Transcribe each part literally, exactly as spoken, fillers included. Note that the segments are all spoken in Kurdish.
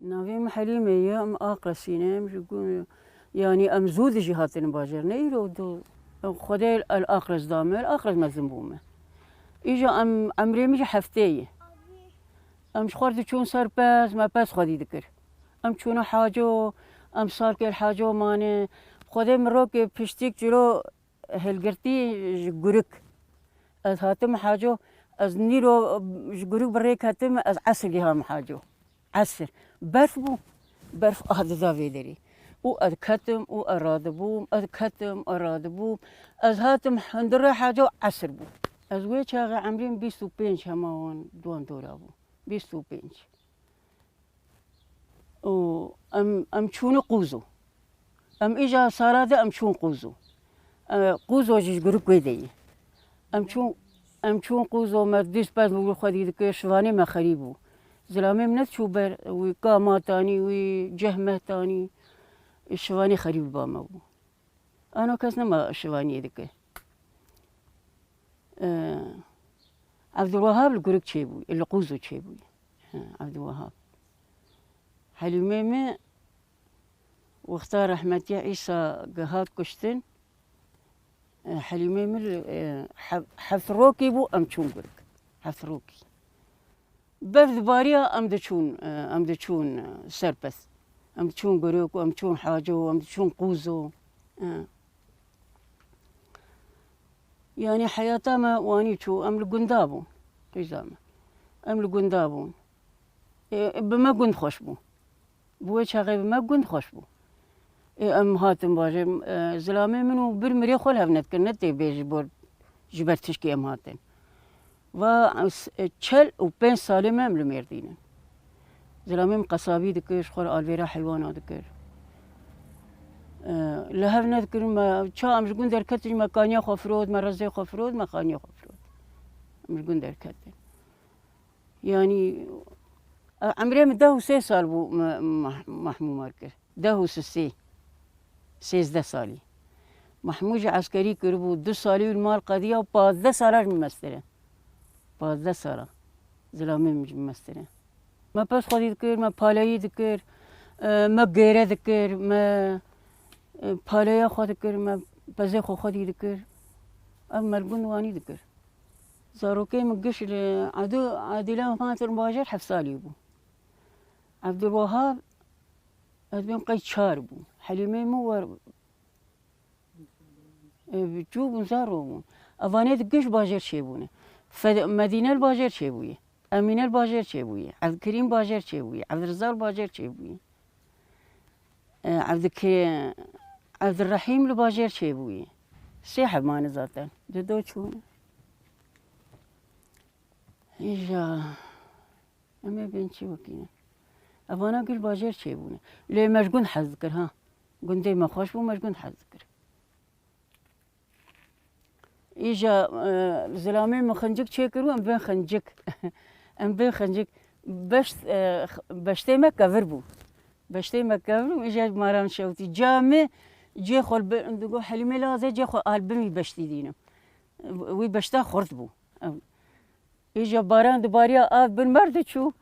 Navê min Helîme ye, em Aqresî ne, em ji gu-, yanî em zû de jî hatine bajêr, ne îro du. Em Xwedê El Aqres da me, El Aqres mezin bûme. Îja em, emrê min jî heftê ye. Em ji xwe diçûn ser pez, me pez xwedî dikir. Em çûne haco, em salkê li haco mane. Xwedê min rokê piştîk cilo hilgirtî ji gurik. Ez hatim haco, ez nîro ji gurik bi rê ketim, ez esr giham haco. Esr. Berf bû. Berf a dida vê derê. Û ez ketim û ez radibûm, ez ketim, ez radibûm. Ez hatim hundirê haco, esr bû. Ez wê çaxê emrîm bîst û pênc hema wan duan dora bû. Bîst û pênc. Û em, em çûne Qûzo. Em îja sala de em çûn Qûzo. E, Qûzo jî ji gurik wê de ye. Em çûn, em çûn Qûzo, me dîst pez bi xwedî dikir, şivanê me xerî bû. Zilamê min nediçû ber, wî ka me tanî, wî ceh me tanî, şivanê xerî bi ba me bû. Ano kes nema şivaniyê dike. E, Evdulwehab li gurik çêbû, li Qûzo çêbû. He, Evdulwehab. Helîmê min wexta rehmetî Îsa gihat kuştin, e, Helîmê min, e, hev-, heft rokî bû, em çûn gurik. Heft rokî. Berf dibariya, em diçûn, e, em diçûn, e, serpez. Em diçûn gurik û em diçûn haco, em diçûn Qûzo. E. Yanî heyata me wanî çû, em li gunda bûn. Qîza me. Em li gunda bûn. E, bi me gund xweş bû. Bi wê çaxê bi me gund xweş bû. Ê, em hatin bajêr, e, zilamê min û bir mirê xwe li hev nedikin, ne tê bê ji bo, ji ber tişkê em hatin. Va, e, çel û pênc salê me em li Mêrdîn in. Zilamê min qesabî dikir, ji xwe re alvêra heywana dikir. E, li hev nedikirin me, ça em ji gund derketin, me kaniya xwe firot, me rezê xwe firot, me xaniya xwe firot. Em ji gund derketin. Yanî, e, emrê min deh û sê sal bû, me, Mah-, Mahmû mar kir. Deh û sê, sêzdeh salî. Mahmû jî eskerî kiribû, du salî û li mal qediya û pazdeh sala ji min mestir e. Pazdeh sala. Zilamê min ji min mestir e. Me pez xwedî dikir, me paleyî dikir, e, me gêre dikir, me, e, paleya xwe dikir, me pezê xwe xwedî dikir. Ev me li gund wanî dikir. Zarokê min giş li Edo, Edîlan hatin bajêr heft salî bû. Evdulwehab, ez bêm qey çar bû. Helîmê min wer, e, çû bûn, zaro bûn. Evanê di giş bajêr çêbûne. Fe-, Medîne li bajêr çêbûye. Emîne li bajêr çêbûye. Evdikirîm bajêr çêbûye. Evdiriza li bajêr çêbûye. E, Evdiki-, Evdirehîm li bajêr çêbûye. Sê heb mane zaten. Di do çûne. Îja. Em ê bên çi wekî ne? Evana giş bajêr çêbûne. Lê me ji gund hez dikir, ha. Gundê me xweş bû, me ji gund hez dikir. Îja, e, zilamê min xincik çêkir û em bên xincik. Em bên xincik. Beşt, e, beştê me kevir bû. Beştê me kevir bû, îja maran şewtî. Ca min cê xwe li bi-, digo Helîmê Lazê cê xwe al bin wî beştî dînim. Wî beşta xurt bû. Ew. Îja baran dibariya, av bin mer diçû.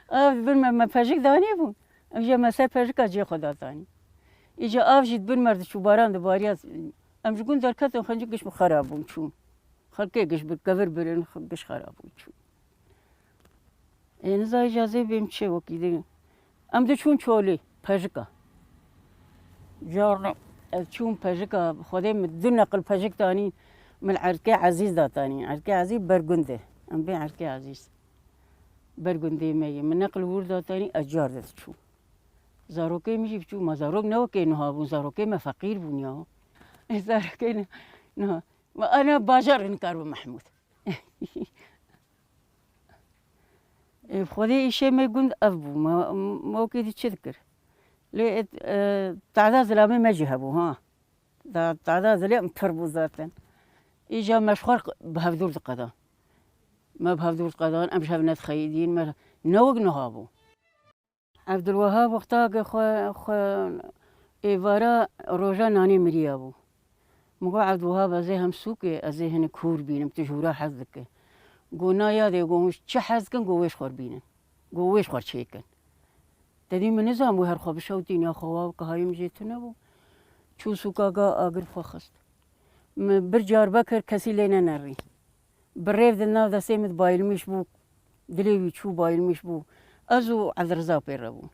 Av bin me, me pejik danî bû. Îja me ser pejika cê xwe datanî. Îja av jî bin mer diçû, baran dibariya. Em ji gund derketin, xincik giş bi xera bûn çûn. Xelkê giş bi kevir birin, giş xera bûn çûn. Ê, nizayî îja zê bêm çê wekî din. Em diçûn çolê, pejika. Carna ez çûm pejika, Xwedê min du neqil pejik tanî, min Erkê Ezîz da tanî. Erkê Ezîz Bergund e. Em bê Erkê Ezîz. Bergundê me ye. Min neqil wir da tanî, ez car de diçûm. Zarokê min jî biçû, ma zarok ne wekê niha bûn, zarokê me feqîr bûn ya. Ê, zarokê ne, niha. Ma ana bajar inkar bi Mehmûd. Ê, Xwedê îşê me gund ev bû. Me, me wekî dî çi dikir? Lê, e, tada zilamê me jî hebû, ha. Da, tada zilê em pir bû zaten. Îja me ji xwe bi hevdûr diqedan. Me bi hevdûr diqedan, em ji hev nedixeyidîn, me ne wek niha bû. Evdulwehab wexta ke xwe, xwe êvara roja nanê miriya bû. Min got, Evdulwehab, ez ê hem sûk ê, ez ê hinek hûr bînim, tu ji hûra hez dike. Got, na yadê, got, hûn çi hez dikin, got, wê ji xwe bînin. Got, wê ji xwe çêkin. Te dî min nizanbû her xwe bişewtîn ya xwe wa qihayî min jê tune bû. Çû sûka ga agir xwe xist. Min bir car vekir kesî lê nenerî. Bi rêv di nav destê min bayilmiş bû. Dilê wî çû bayilmiş bû. Ez û Evdiriza pê re bûn.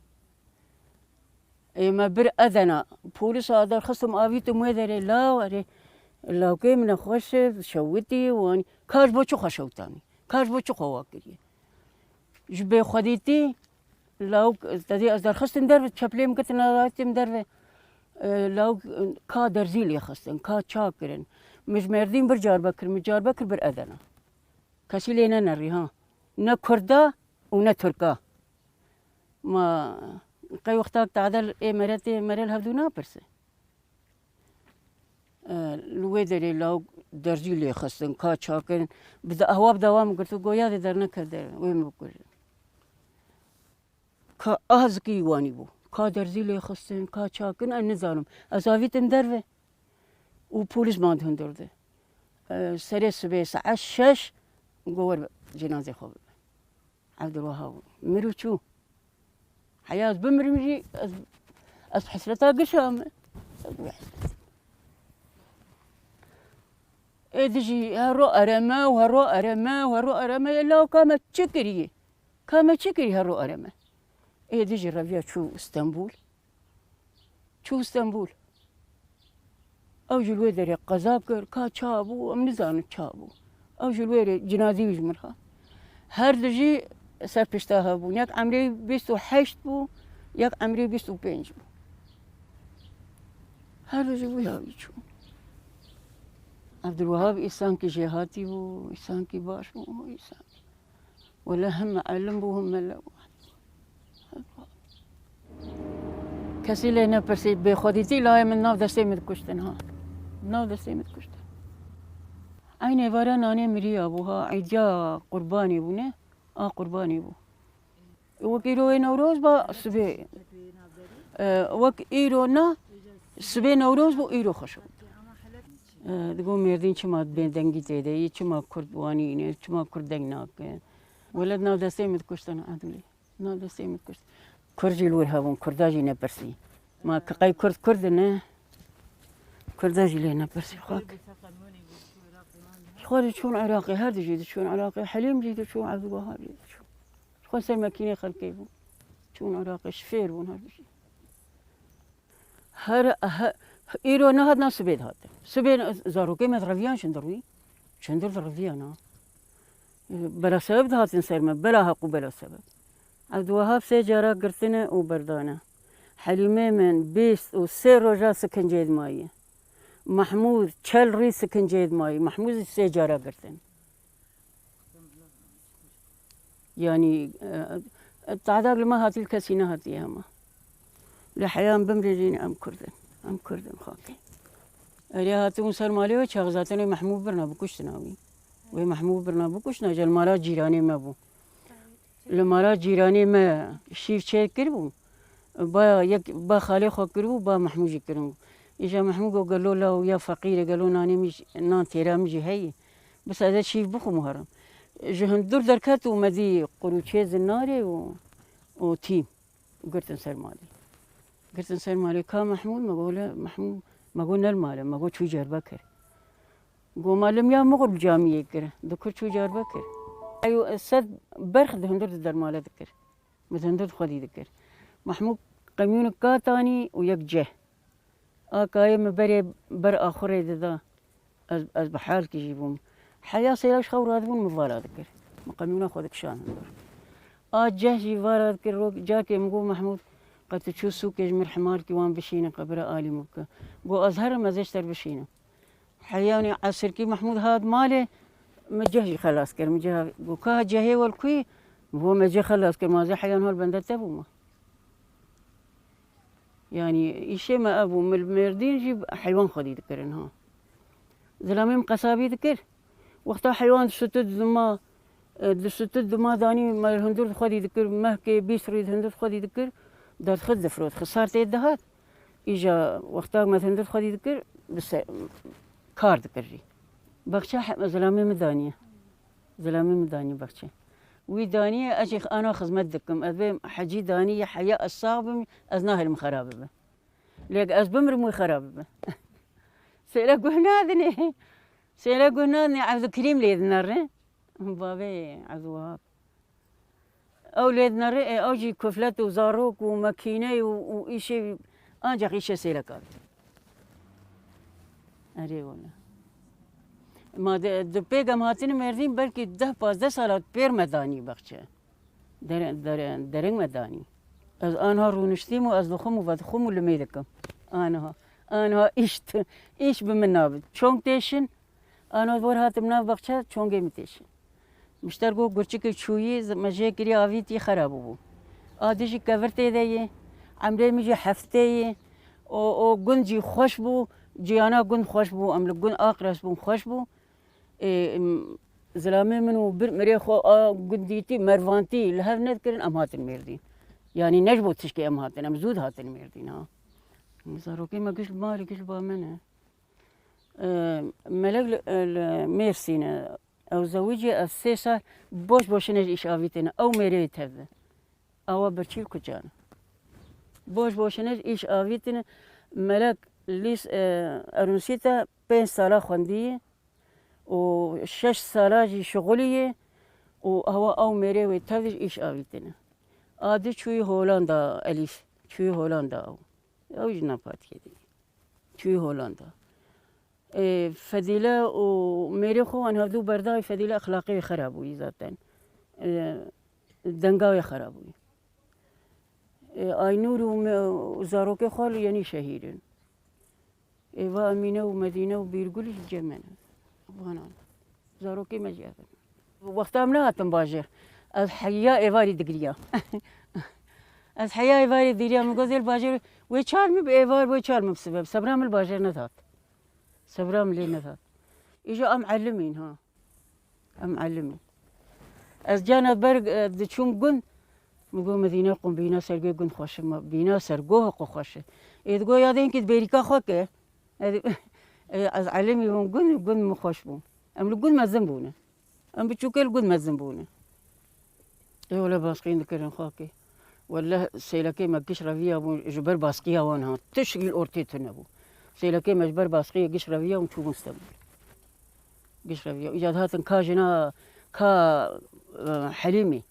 Ê me bir Edena. Polîsa derxistim avîtim wê derê law erê. Lawkê min nexweş e, şewitî, wanî. Ka ji bo çi xwe şewtanî? Ka ji bo çi xwe wa kiriye? Ji bêxwedîtî, lawk, te dî ez derxistim derve, çeplê min girtin, avîtim derve. E, lawk, ka derzî lê xistin, ka ça kirin. Min ji Mêrdîn bir car vekir, min car vekir bir Edena. Kesî lê nenerî ha. Ne Kurda û ne Tirka. Ma qey wextak tadel ê mere tê mere li hevdû napirse. E, li wê derê lawk derzî lê xistin, ka ça kirin. Bi de-, ehwa bi dawam girtin, goya dê dernekeve derve, wê min bikujin. Ka azikî wanî bû. Ka derzî lê xistin, ka ça kirin, ez nizanim. Ez avîtim derve û polîs man di hundir de. E, serê sibê saet şeş got wer cenazê xwe bibe. Evdilwehab mir û çû. Heya ez bimirim jî ez, ez hesreta gişa me. Ê dijî hero ereme û hero ereme û hero ereme yê law ka me çi kiriye? Ka me çi kirî hero ereme? Ê dijî reviya çû Stenbûl. Çû Stenbûl. Ew ji li wê derê qeza kir, ka ça bû, em nizanin ça bû. Ew ji li wê rê cinazî wî ji min re. Her du jî ser pişta hev bûn. Yek emrê bîst û heşt bû, yek emrê bîst û pênc bû. Her du jî wî hawî çûn. Evdilwehab îsankî jêhatî bû, îsankî baş bû, îsankî. Wele him elim bû, him mele bû. Kesî lê nepirsî, bêxwedîtî layê min nav destê min dikuştin ha. Nav destê min dikuştin. Eynê vara nanê miriya bû ha, eydiya qurbanê bûne, a qurbanê bû. Wek îro yê Newroz ba sibê. E, wek îro na, sibê Newroz bû, îro xweş bû. E, digo Mêrdîn çima bêdengî tê de yî, çima Kurd wanî ne, çima Kurd deng nake. Welat nav destê min dikuştin Edûlê. Nav destê min dikuştin. Kurd jî li wir hebûn, Kurda jî nepirsî. Ma ki qey Kurd Kurd ne, Kurda jî lê nepirsî xak. Xwe diçûn Iraqê, her dijî diçûn Iraqê, Helîm jî diçûn, Evdilwehab jî diçûn. Xwe ser mekînê xelkê bûn. Çûn Iraqê, şifêr bûn her dijî. Her, he, îro nehatina sibê dihatin. Sibê zarokê me direviyan şindir wî. Şindir direviyan ha. Bela sebeb dihatin ser me. Bela heq û bela sebeb. Evdilwehab sê cara girtine û berdane. Helîmê min bîst û sê roja sikincê dimayî. Mehmûd çel rî sikincê dimayî. Mehmûd sê cara girtin. Yanî, e, e, tadak li me hatî li kesî nehatiye hema. Li heyan bimrînin em Kurd in. Em Kurd in xakê. Erê hatibûn ser malê wê çax zaten wê Mehmûd birna bikuştina wî. Wê Mehmûd birna bikuştina, ji li mala cîranê me bû. Li mala cîranê me şîv çêk kiribû. Ba yek, ba xalê xwe kiribû, ba Mehmûd jî kiribû. Îja Mehmûd got, gelo law ya feqîr e, gelo nanê min jî, nan têra min jî heye. Bi sade şîv bixwim û herim. Ji hundir derket û me dî qurûçê zinarê û, û tîm. Girtin ser malê. Girtin ser malê. Ka Mehmûd? Me got, wele Mehmûd, me got, ne li mal e, me got, çû cerbe kir. Got, ma lim ya mixur bi camiyê kir. Dikir çû cerbe kir. Eyo sed berx di hundir di dermale dikir. Min hundir xwedî dikir. Mehmûd qemîyonek katanî û yek ceh. A kayê min berê ber axurê dida. Ez, ez bi halkî jî bûm. Heya sêra ji xew radibûn min vala dikir. Min qemîyona xwe dikişand hundir. A ceh jî vala dikir, rok, carkê min got, Mehmûd, qe tu çû sûkê ji min himalkî wan bişîne, qe bira alî min bike. Got, ez herim, ez ê ji te re bişînim. Heyanî esirkî Mehmûd hat malê, min ceh jî xelas kir. Min ceh got, ka cehê we li ku yî? Min got, me ceh xelas kir, ma ez ê heyan hol bende te bûma. Yanî îşê me ev bû, min li Mêrdîn jî heywan xwedî dikirin ha. Zilamê min qesabî dikir. Wexta heywan dişutu dima, e, dişutu dima danî me hundir xwedî dikir, mehkê bîst rî hundir xwedî dikir, derdixist difrot, xisar tê dihat. Îja wexta me hundir xwedî dikir, bi se-, kar dikir jî. Baxçe he-, zilamê min daniye. Zilamê min daniye baxçe. Wî danî ye, ez jî ana xizmet dikim. Ez bêm hecî danî ye, heya ez sax bim, ez nahêlim xera bibe. Lê ez bimirim wî xera bibe. Sêle guh nadinê. Sêle guh nadinê, Evdikirîm lê dinere. Bavê Evdiwehab. Ew lê dinere, ê, ew jî kuflet û zarok û mekîne û, û îşê, ancaq îşê sêleka dike. Erê wele. Ma di, di pêk em hatine Mêrdîn, belkî deh pazdeh sala pêr me danî baxçe. Dere-, dere-, dereng me danî. Ez anha rûniştîm û ez dixwim û vedixwim û limê dikim. Anha, anha îş, îş bi min nabe. Çong têşin, anha vor hatim nav baxçe, çongê min têşin. Mişter got, gurçikê çûyî, zi-, me jê kirî avîtî xera bûbû. A dijî kevir tê de yê, emrê min jî heftê yê. O, o gund jî xweş bû, ciyana gund xweş bû, em li gund Aqres bûn, xweş bû. Ê, em, zilamê min û bir mirê xwe a gundîtî, mervantî li hev nedikirin, em hatin Mêrdîn. Yanî ne ji bo tişkê em hatin, em zû dihatin Mêrdîn, ha. Zarokê me giş li malê, giş li ba me ne. Ee, Melek li, li Mêrsîn e. Ew zewicî, ez sê sal boş boşine ji îş avîtine. Ew mêrê wê tev de. Awa birçî li kucan. Boş boşine ji îş avîtine. Melek lîs, e, Erûnsîta pênc sala xwendî û şeş sala jî şixulî ye û awa ew mêrê wê tev de ji îş avîtine. A di çûyî Holanda Elîf. Çûyî Holanda ew. Ew jî nav partiyê de ye. Çûyî Holanda. Ê, Fedîle û mêrê xwe wan hevdû berdayî, Fedîle exlaqê wê xera bûyî zaten. Ê, denga wê xera bûyî. Ê, Aynûr û me-, û zarokê xwe li yenî şehîd in. Ê, va Emîne û Medîne û Bîrgul jî cem me ne. Vanan. Zarokê me jî ev in. Wexta em nehatin bajêr. Ez heya êvarî digiriya. Ez heya êvarî digiriya. Min got, "Zêl bajêr, wê çar min bi êvar, wê çar min bi sibe." Sebra min li bajêr nedat. Sebra min lê nedat. Îja em elimîn ha. Em elimîn. Ez cana ber, e, diçûm gund. Min got, "Medîne qum bîna sergê gund xweş e, bîna sergoha xwe xweş e." Ê digot, "Ya dênkî di bêrîka xwe ke." Ez, e, ez elimî bûm gund, gund min xweş bû. Em li gund mezin bûne. Em biçûkê li gund mezin bûne. Ê wele basqîn dikirin xakê. Wele sêlekê me giş reviya bûn ji ber basqiya wan ha. Tişkî li ortê tune bû. Sêlekê me ji ber basqiyê giş reviya û çûbûn Stenbul. Giş reviya. Îca dihatin ka jina, ka, e, Helîmî,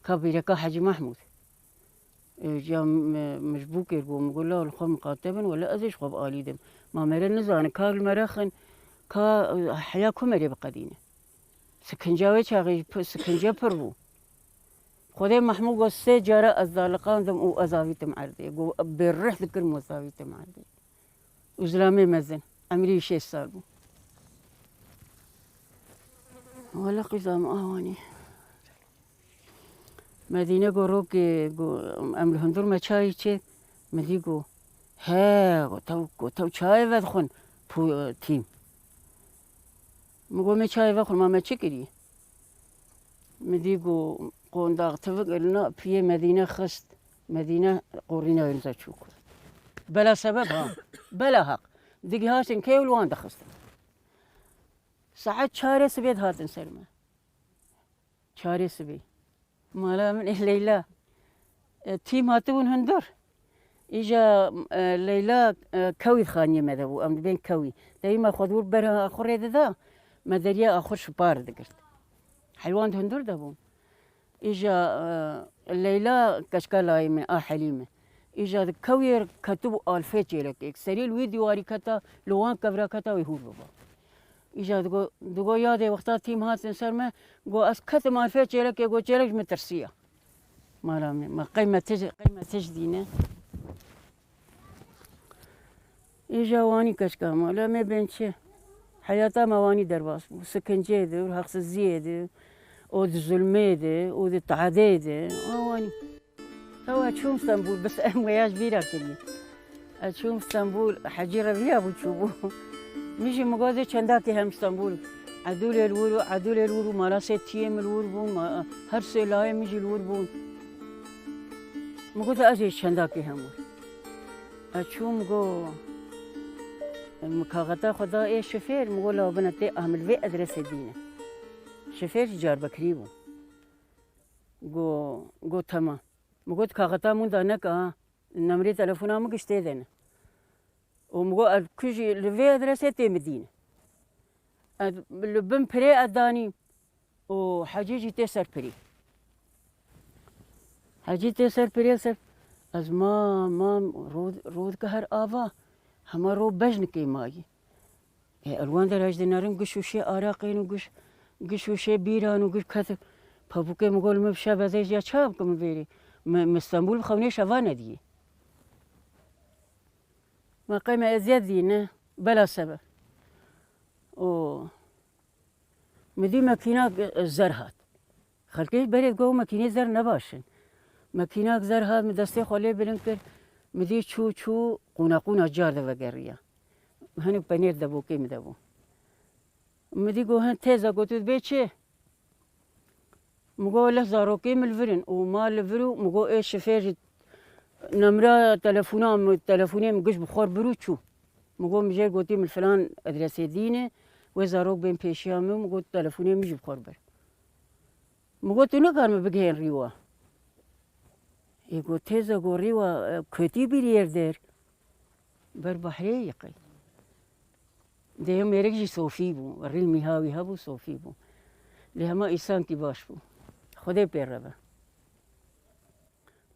ka bîreka Hecî Mehmûd. E, ya me, min ji bûkê got, min got, "La li xwe miqate bin, wele ez ê ji xwe bi alî dim." Ma mere nizane, ka li mere xin, ka, e, heya ku merê biqedîne. Sikinca wê çaxê jî pi-, sikince pir bû. Xwedê Mehmûd got, "Sê cara ez daliqandim û ez avîtim erdê." Got, "Bêrih dikirim û ez avîtim erdê." Û zilamê mezin, emrî şêst sal bû. Wele qîza min a wanî. Medîne got, "Rokê," got, "em li hundir me çayî çê." Min dî got, "He," got, "tew, got, tew çayê vedixwin pû-, tîm." Min got, "Me çayê vexwin, ma me çi kirî?" Min dî got, qondax tivik ilina piyê Medîne xist. Medîne qorîna wê niza çû kir. Bela sebeb ha. Bela heq. Digî haştin kê û li wan dixistin. Saet çarê sibê dihatin ser me. Çarê sibê. Mala min ê Leyla. E, tîm hatibûn hundir. Îja, e, Leyla, e, kewî xaniyê me de bû. Em dibên kewî. Dewî me xwe dûr ber axurê dida. Me deriya axur şipar digirt. Heywan di hundir de bûn. Îja, e, Leyla keçika layê min, a Helîme. Îja di kewê ketibû alfê çêlekê. Serî li wî dîwarî keta, li wan kevra keta wê hûr biba. Îja digo, digo yadê wexta tîm hatin ser me, go ez ketim alfê çêlekê, go çêlek ji min tirsiya. Mala min, ma qey me tij, qey me tij dîne. Îja wanî keçika me, lê me bên çi? Heyata me wanî derbas bû. Sikincê de, haksiziyê de, û di zulmê de, û di tadê de, a wanî. Ew ez çûm Stenbûl, bes em wêya ji bîra kirî. Ez çûm Stenbûl, Hecî reviya bû çûbû. Min jî min got, "Çendakê hem Stenbûl." Edûlê li wir û, Edûlê li wir û mala sê tiyê min li wir bûn, ma-, her sê layê min jî li wir bûn. Min got, "Ez ê çendakê hem wir." Ez çûm, min got, min kaxeta xwe da ê şofêr, min got, "La bine tê amil vê adresê dîne." Şofêr jî carbekirî bû. Go, go, temam. Min got, kaxeta min da neke ha. Nemrê telefona min giş tê de ne. Û min got, ez ku jî li vê adresê tê min dîn. Ez li bin pirê ez danîm. Û Hecî jî tê ser pirî. Hecî tê ser pirê ser. Ez mam, mam, rû, rû dike her ava. Hema rû bejnikê mayî. Ê, elwan der ez dinerim, giş û şê araqên û giş, giş û şê bîran û giş ket. Pabûkê min got, min bi şev ez ê ya çawa bikim vêrê? Mi, mi Stenbul bi xewnê şeva nediyê. Ma qey me eziyet dî ne, bela sebe. O, mi dî mekîna zer hat. Xelkê berê go mekînê zer ne baş in. Mekînak zer hat, min destê xwe lê bilind kir. Min dî çû, çû, qûna qûna car de vegeriya. Hinek penêr de bû, kê min de bû. Min dî go hin têza got, tu dibê çi? Min go leh zarokê min li vir in û ma li vir û min go ê şifêr jî nemra telefona min, telefonê min giş bi xwe re bir û çû. Min go min jê re gotî min li filan adresê dîne, wê zarok bên pêşiya min, min go telefonê min jî bi xwe re bir. Min got, tu nikar min bigihên rîwa. Ê got, têze got, rîwa, e, kötü bir yerdir. Ber behrê yî qey. Dê mêrik jî sofî bû. Rî mîha wî hebû, sofî bû. Lê hema îsankî baş bû. Xwedê pê re be.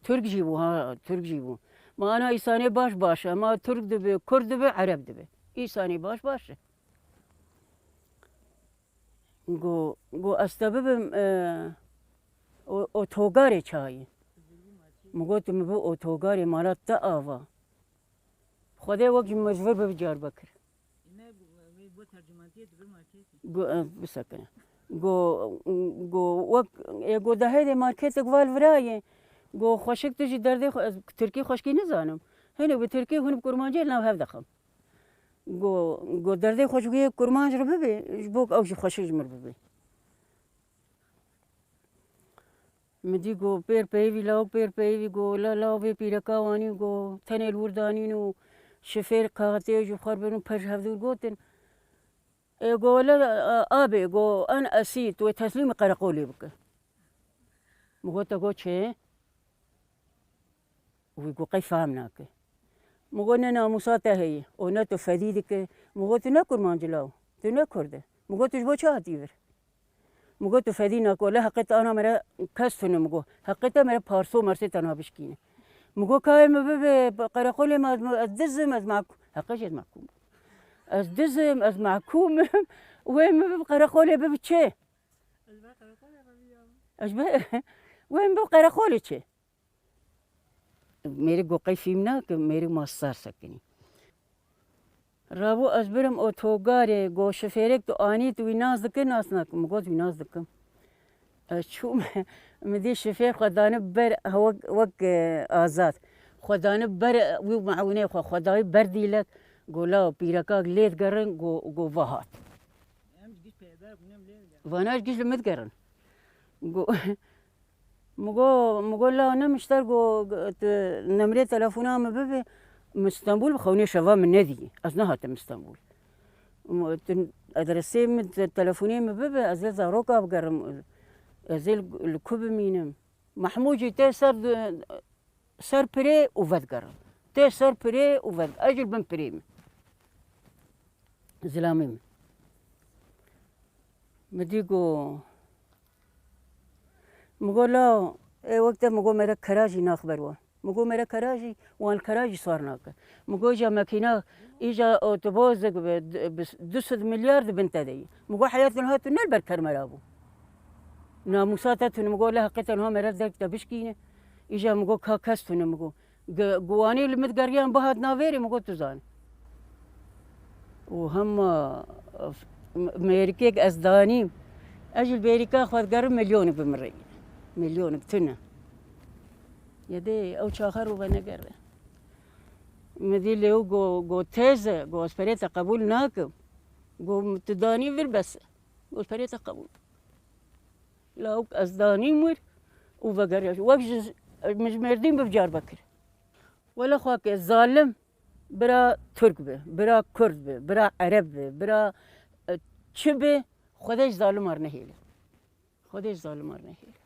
Tirk jî bû, ha, Tirk jî bû. Ma ana îsanê baş baş e. Ma Tirk dibe, Kurd dibe, Ereb dibe. Îsanê baş baş e. Go, go ez te bibim, e, o, otogarê çayê. Mi got, mi bi otogarê mala te ava. Xwedê wek ji min ji vir bibe Diyarbekir. Go, e, bisekine. Go, go, wek, e, go dehê de marketek val virayê. Go, xweşik tu jî derdê xwe, ez tirkî xweşkî nizanim. Hinê bi tirkî hûn bi kurmancî li nav hev dixim. Go, go derdê xwe ji wê kurmanc re bibe, ji bo ku ew jî xweşik ji min re bibe. Min dî go pêr peyivî, lawik pêr peyivî, go la law vê pîreka wanî, go tenê li wir danîn û şifêr kaxetê ji xwe re birin û pej hevdûr gotin. E, go wele, e, abê, go en esî, tu wê teslîmî qereqolê bike. Min got, te got çi? Wî got, qey fehm nake. Min got, ne namûsa te heye, û ne tu fedî dike. Min got, tu ne kurmanc î law, tu ne kurd î. Min got, tu ji bo çi hatî vir? Min got, tu fedî nake, wele heqê te ana mere kes tune, min got. Heqê te mere parso mersê te na bişkîne. Min got, ka wê min bibe qereqolê me, ez, ez diz im, ez mehkû-, heqê jî ez mehkûm im. Ez diz im, ez mehkûm im. Wê min bibe qereqolê bibe çi? Ez be, wê min bibe qereqolê çi? Mêrik got, qey fîm nake, mêrik ma sar sekinî. Rabû ez birim otogarê, got, şifêrek tu anî, tu wî nas dikî, nas nakî? Min got, wî nas dikim. Ez çûm, min dî şifêr xwe danî ber, wek, wek, e, Azad. Xwe danî ber wî û meewînê xwe, xwe dayî ber dîlek. Got, law pîrekak lê digerin, got, got, va hat. Vana ji giş li min digerin. Got, Min got, min got, la ne mişter, got, tu nemrê telefona min bibe, min Stenbul bi xewnê şeva min nedî. Ez nehatim Stenbul. M-, tu adresê min, te-, telefonê min bibe, ez ê zaroka bigerim. Ez ê li, li ku bimînim? Mehmûd jî tê ser, ser pirê û vedigerim. Tê ser pirê û ved-, ez jî li bin pirê me. Zilamê min. Min dî got, min got, la, ê wek te, min got, mere kera jî nax ber wan. Min got, mere kera jî, wan li kera jî sar nake. Min got, îja mekîna, îja otobozek bi, bi du sed milyar di bin te de ye. Min got, heyatê niha tu ne li ber kermera bû. Namûsa te tune, min got, la heqê te niha mere derg te bişkîne. Îja min got, ka kes tune, min got. Gi-, giwanî li min digeriyan bihat navêrê, min got, tu zanî. Û hema, f-, m-, mêrikêk ez danîm. Ez jî li bêrîka xwe digerim, milyonik bi min re. Milyonik tune. Yedê ew çaxa rû venegere. Min dî lê û go, go têze, go ez perê te qebûl nakim. Go tu danî vir bes e. Go ez perê te qebûl. Lawik ez danîm wir û vegeriya. Wek ji, min ji Mêrdîn bi Diyarbekir. Wele xwe ke zalim bira Tirk be, bira Kurd be, bira Ereb be, bira, e, çi be, Xwedê ji zaliman re nehêle. Xwedê ji zaliman re nehêle.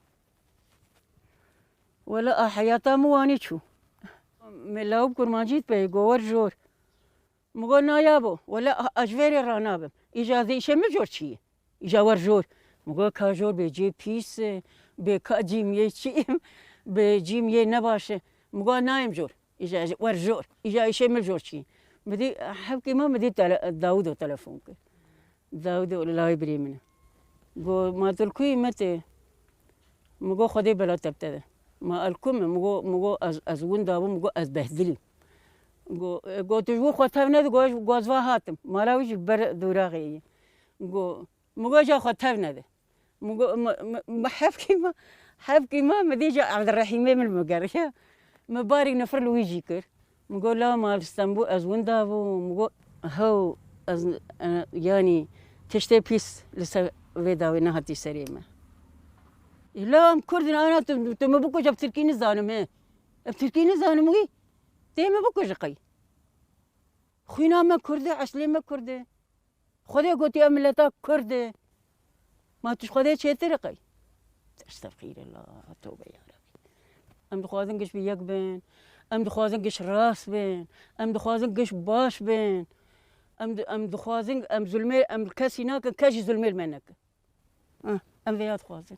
Wele a heyata min wanî çû. Me lawik kurmancî pey go wer jor. Min go na yabo, wele a, a ji vê rê ranabim. Îja ez ê îşê min jor çi ye? Îja wer jor. Min go ka jor bê cê pîs e, bê ka cîm yê çi, bê cîm yê nebaş e. Min go nayêm jor. Îja wer jor. Îja îşê min jor çi ye? Min dî hevkê me min dî tele, Dawudo telefon kir. Dawudo layê birê min e. Go ma tu li ku yî me tê? Min go Xwedê bela te bi te de. Ma el ku me? Min go, min go ez, ez winda bûm, min go ez behdilîm. Go, e, go tu ji bo xwe tev nedi, go ez, go ez va hatim. Mala wî jî ber dûraxê ye. Go, min go ja xwe tev nedi. Min go, mi, mi, mi hevkî me, hevkî me, mi dî ja Evdirehîmê min mi geriya. Mi barî nifir li wî jî kir. Min go la ma li Stenbûl ez winda bûm. Min go hew ez, e, yanî tiştê pîs li ser vê dawê nehatî serê me. Î la em Kurd in, ana tu, tu min bikuje, bi Tirkî nizanim he. Bi Tirkî nizanim wî. Tê min bikuje qey. Xwîna me Kurd e, eslê me Kurd e. Xwedê gotiye mileta Kurd e. Ma tu ji Xwedê çêtir e qey? Estexfîrullah, tobe ya Rebî. Em dixwazin giş bi yek bin. Em dixwazin giş rast bin. Em dixwazin giş baş bin. Em di-, em dixwazin em zulmê, em kesî nakin, kes jî zulmê li me nekin. Ah, em vêya dixwazin.